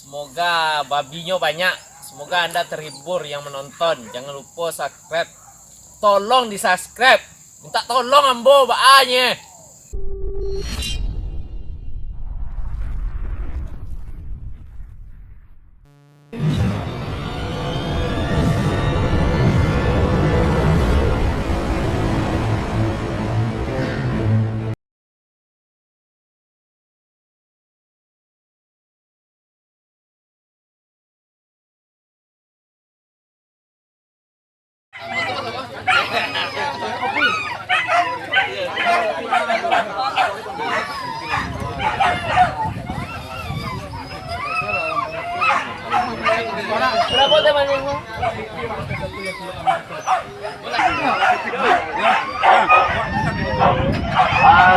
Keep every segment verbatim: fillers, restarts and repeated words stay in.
Semoga babinyo banyak. Semoga anda terhibur yang menonton. Jangan lupa subscribe. Tolong di-subscribe. Minta tolong ambo, baa nye.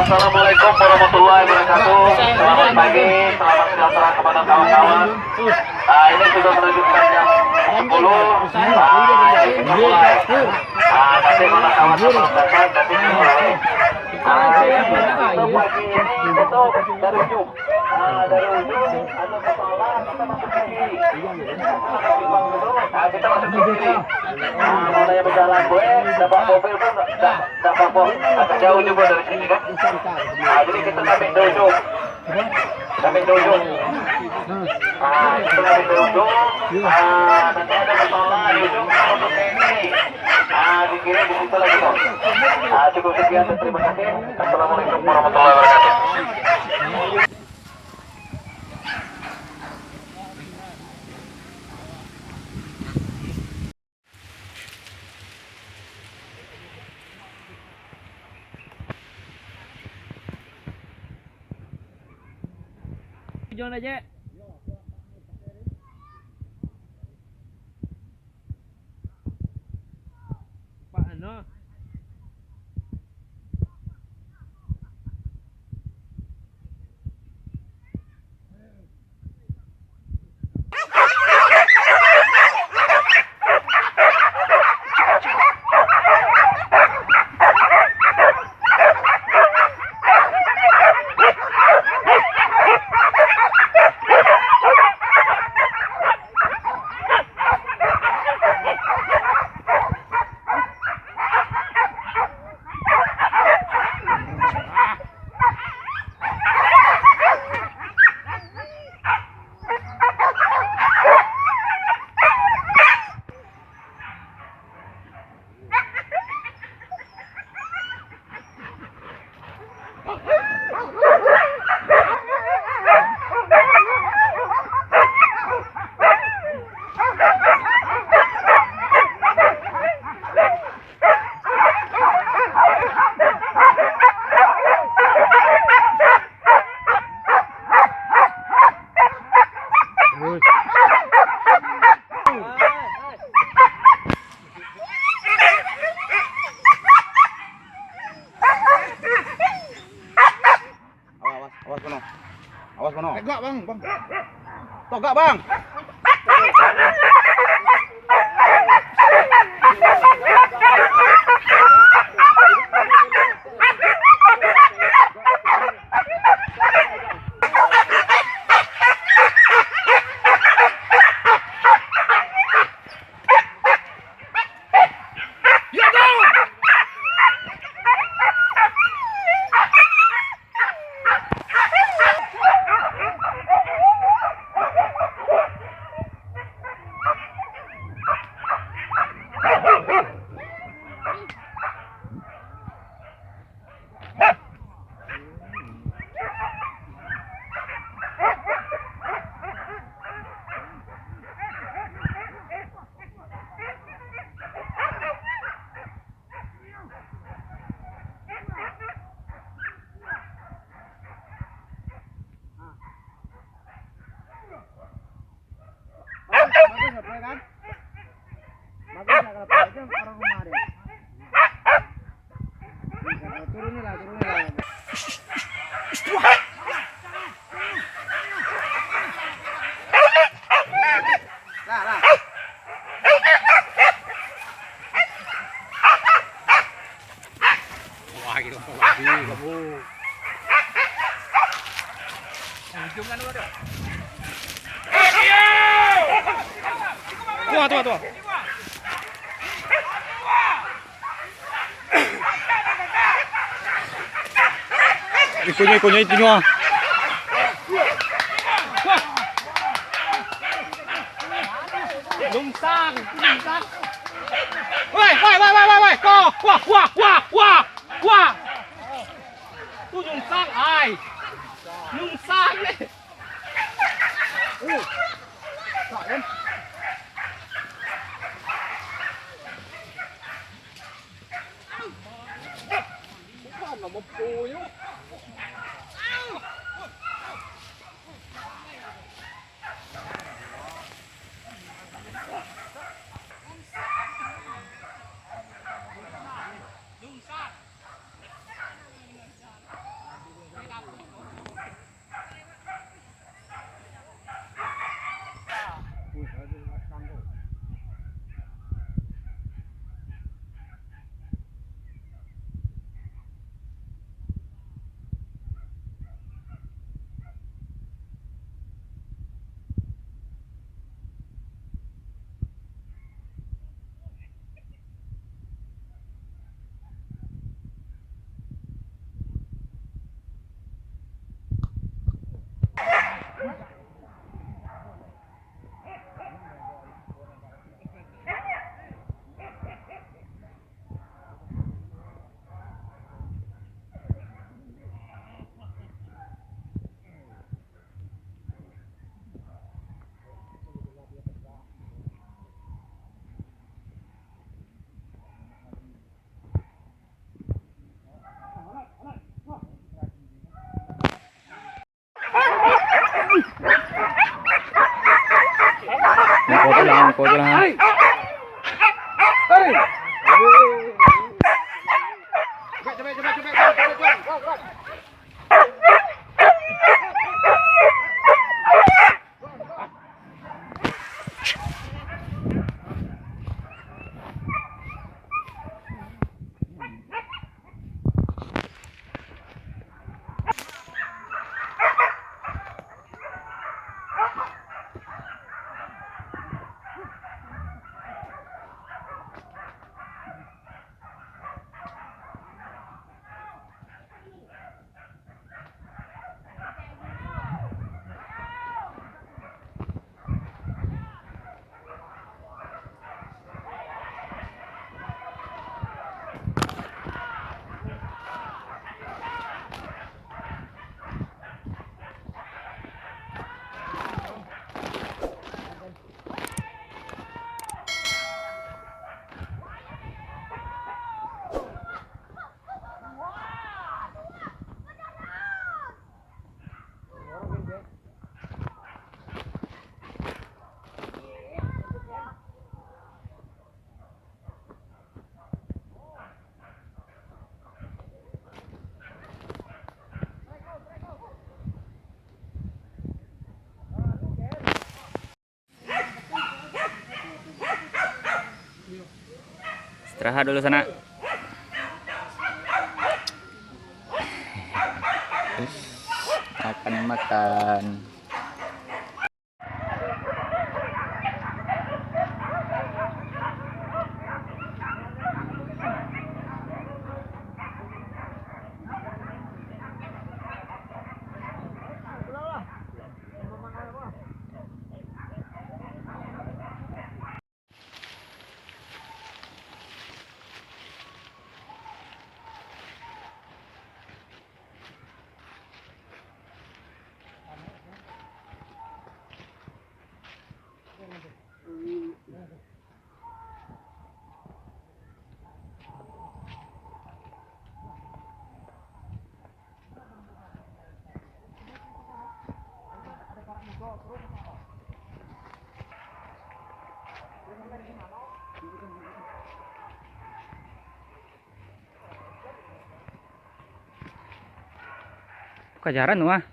Assalamualaikum warahmatullahi wabarakatuh. Selamat pagi, selamat sejahtera kepada kawan-kawan. Ah, ini sudah menunjukkan jam sepuluh. Ah, ini kita mulai. Ah, nanti mana kawan-kawan datang, nanti kita mulai. Ah, ini kita pagi, kita dari ujung. Ah, dari ujung, ada kepala, kita masuk ke kiri. Ah, kita masuk ke kiri. Ah, mana yang berjalan, boleh, dapat mobil pun, dah, dah apa-apa. Agak jauh juga dari sini, kan? Ah, jadi kita sampai ke ujung. Sampai ke ujung. Ah, kita sampai ke ujung. Ah, nanti ada kepala di ujung, kita masuk ke kiri. Ah, di kiri, di situ lagi, tuh. Ah, cukup sekian dan terima kasih. Assalamualaikum warahmatullahi wabarakatuh. Tujuan aja. Pak Ano. Awas, awas, awas, kono. Awas, kono. Tegak, Bang, Bang. Togak, Bang. Bagus, bagus, ya, kan? Bagus, ya, kalau pakai itu orang rumah dia. Turunilah, turunilah. Lah, lah. Wah, gila, wah, gila, Bu. Ujung kan, waduh. Tuh, tuh. Ikonyo, ikonyo, ikonyo. Lungsang, lungsang. Woi, woi, woi, woi, woi, woi. Kau, wah, wah, wah, wah, wah. Tu lungsang, ai. Lungsang ni. Angko tu lah, angko tu lah. Istirahat dulu sanak. Makan, makan. Kajaran tu mah.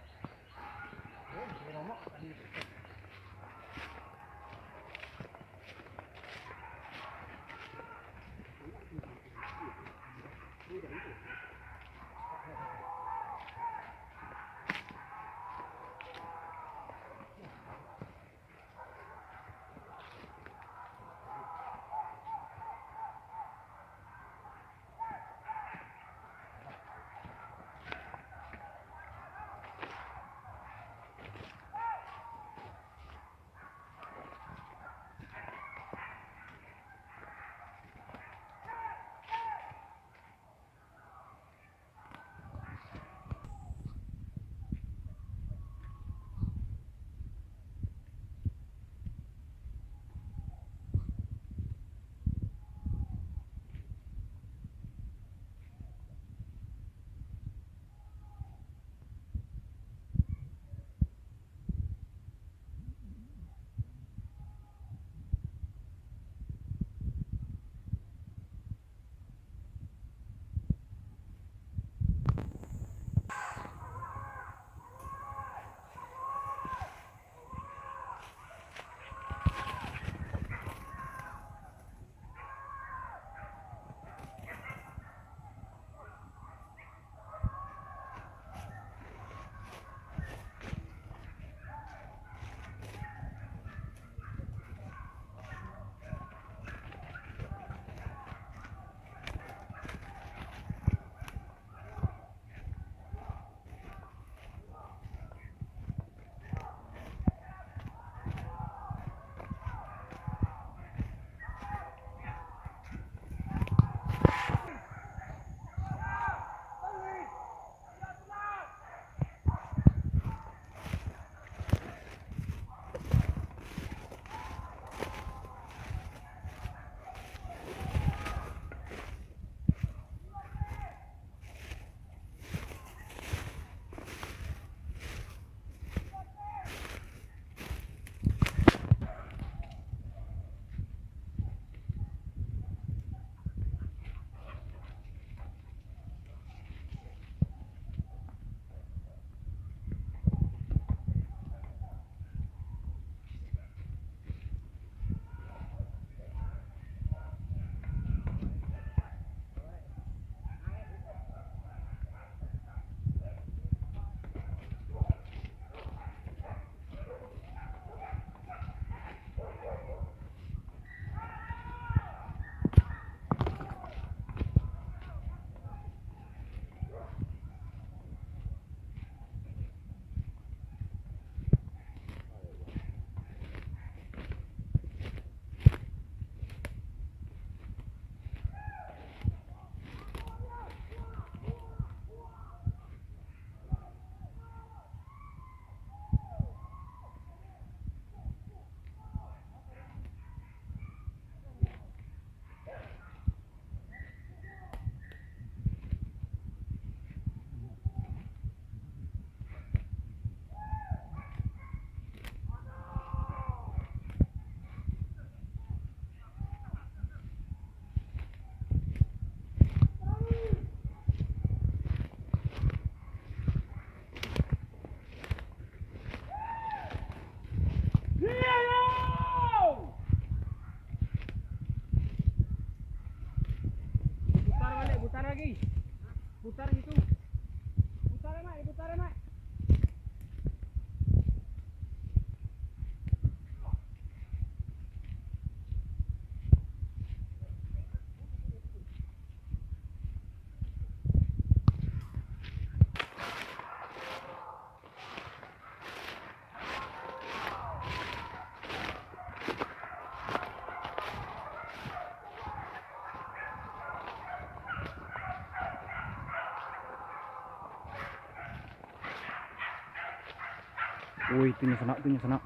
Oi, itunyo sanak, itunyo sanak.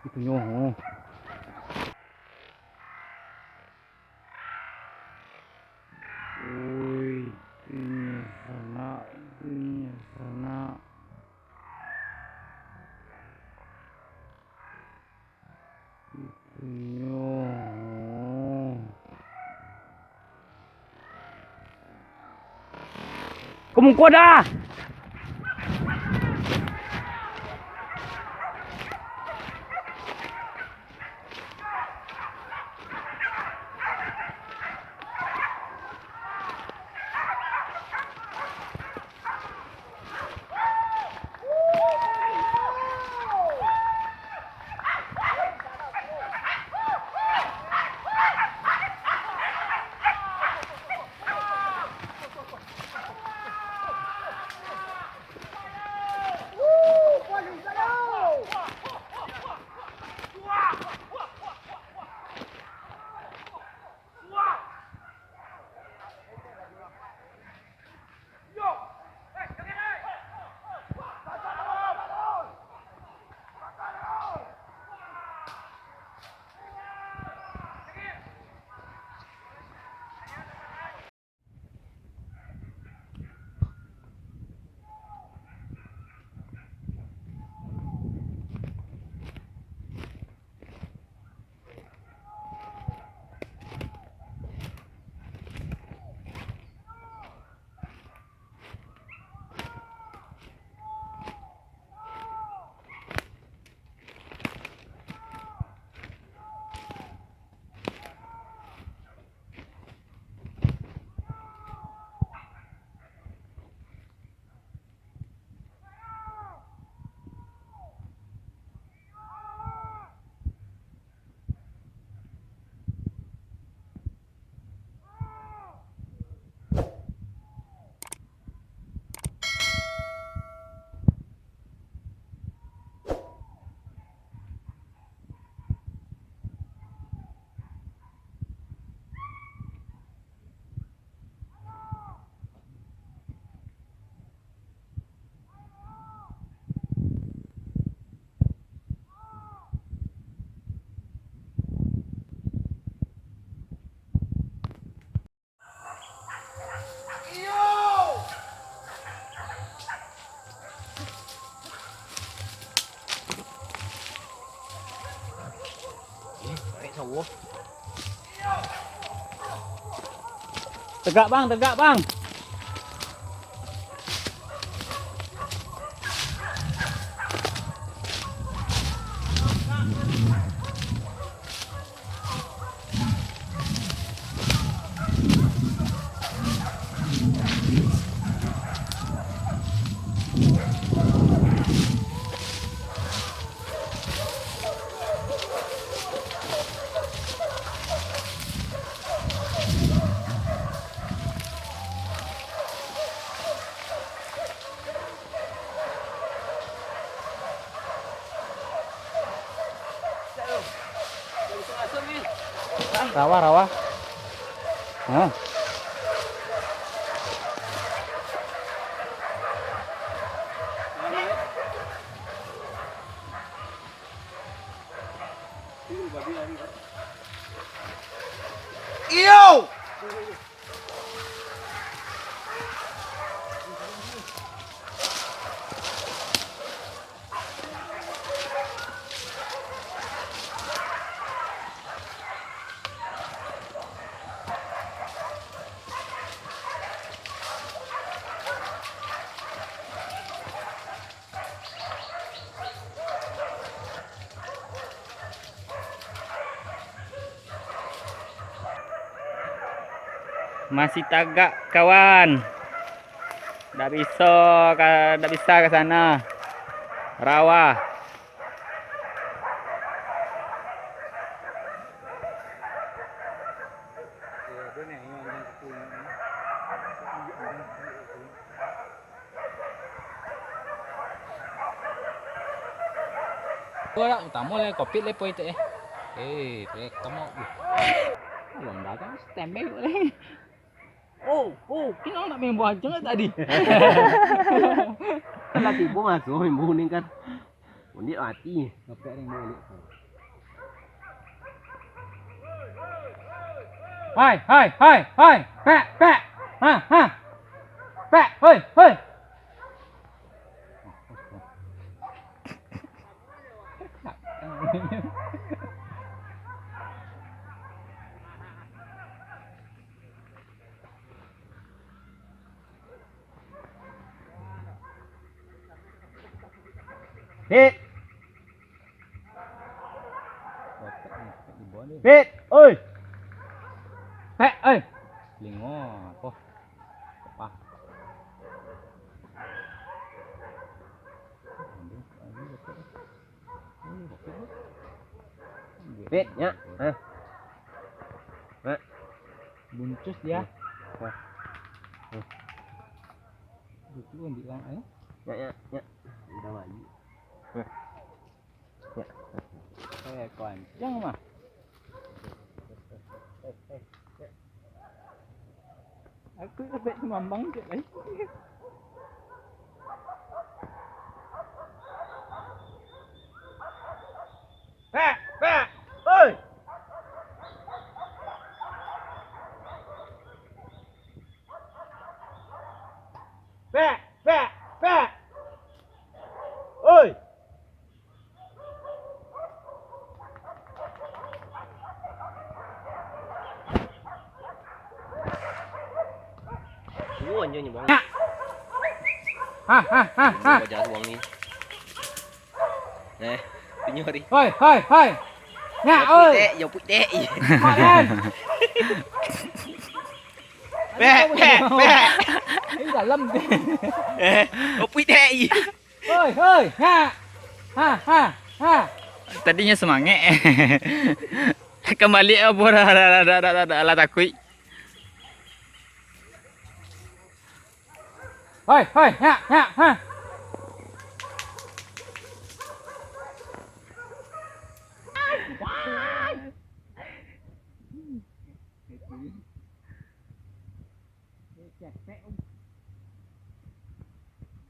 Itunyo, oh. Oi, itunyo sanak, itunyo sanak. Itunyo. Kamungkuan dah. Tegak, Bang, tegak, Bang. Rawa, rawa. Hah? Iyo! Masih tagak, kawan. Ndak bisa ka, ndak bisa ka sana. Rawa. Ko lah, utamo lah, covid lah, poi tu, eh. Eh, utamo, uh. Belum datang, standby boleh. Oh, oh, kino nak main buah aja tadi. Kan lah tibo masuk, main buah ni kan. Liek mati. Ngepek ring bawah liek tu. Hai, hai, hai, hai. Pek, pek. Ha, ha. Pek, hoi, hoi. Pit. Pit, oi. Pek, oi. Lingo, apo? Pah. Pit, nyak. Hah. Nyak. Buncus dia. Hah. Hah. Betul, ambil lang, eh. Nyak, nyak, nyak. Udah baik. Hah. Nyak. Eh, kencang mah. Eh, eh, eh. Aku sampai mambang je lai. Pek, pek, oi. Pek, pek, pek. Oi. Suruh anjing ni, Bang. Ha, ha, ha, ha. Wajah ruang ni. Eh, tunjuk hari. Hoi, hoi, hoi. Nyak, oi. Putek, yo putek. Makan. Pek, pek, pek. Ini dalam. Eh, yo putek. Hoi, hoi, ha. Ha, ha, ha. Tadinyo sumangek. Kambali, apo, dah, dah, lah takuik. Hoi, hoi, ha, ha, ha.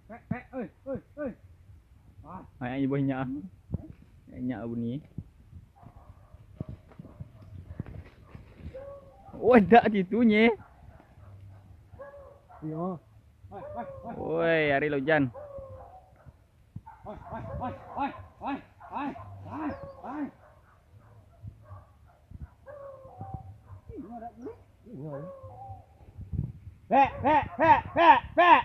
Pek, pek, oi, oi, oi. Ah. Banyak ibuh nyak. Nyak bunyi. Wadak situ nye. Iyo. Woi, hari lo ujan. Pek, pek, pek, pek, pek.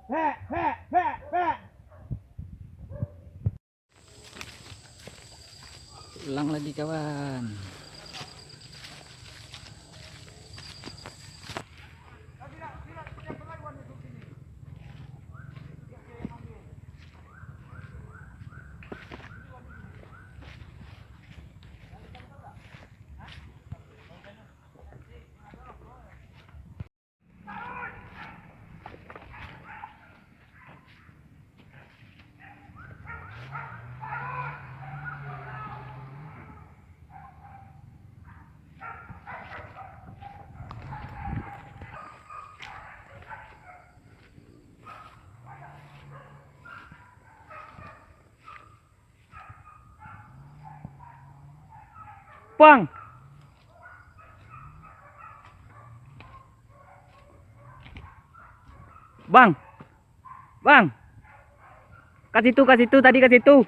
Pek, pek, pek, pek. Ulang lagi, kawan. Bang. Bang. Bang. Ka situ, ka situ, tadi ka situ.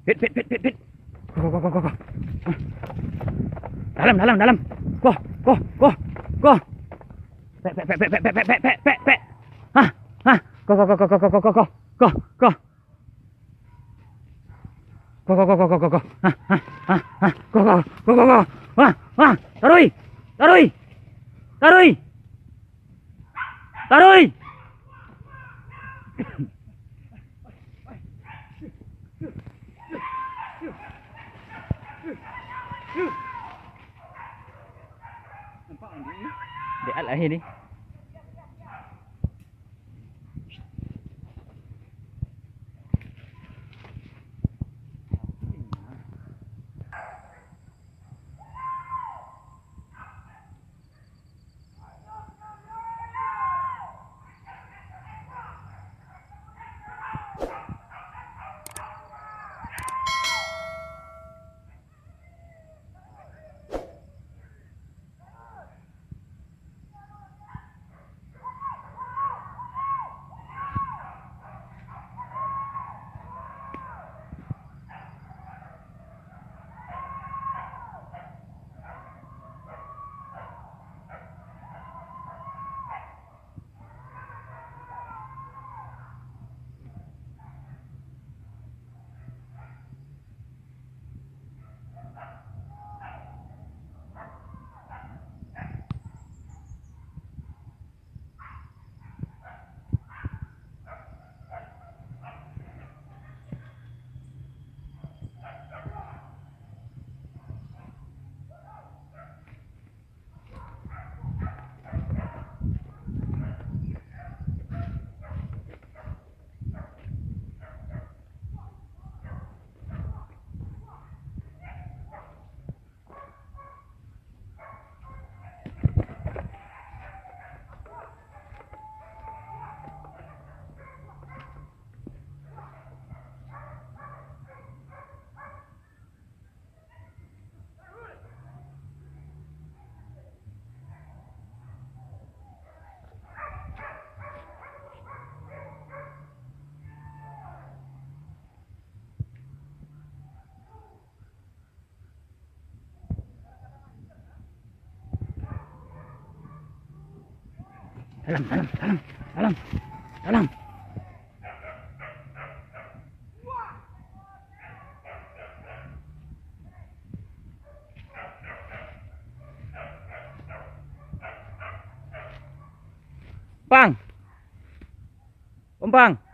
Pit, pit, pit, pit, pit. Go, go, go, go, go, go. Dalam, dalam, dalam. Go, go, go, go. Pek, pek, pek, pek, pek. Hah, hah. Go, go, go, go. Go, go, go, go, go, go. Hah, hah, hah. Go, go, go, go, go, go. Hah, hah. Taruih. Taruih. Taruih. Taruih. Dekat lah ini. Dalam, dalam, dalam, dalam, dalam. Pang. Om Pang.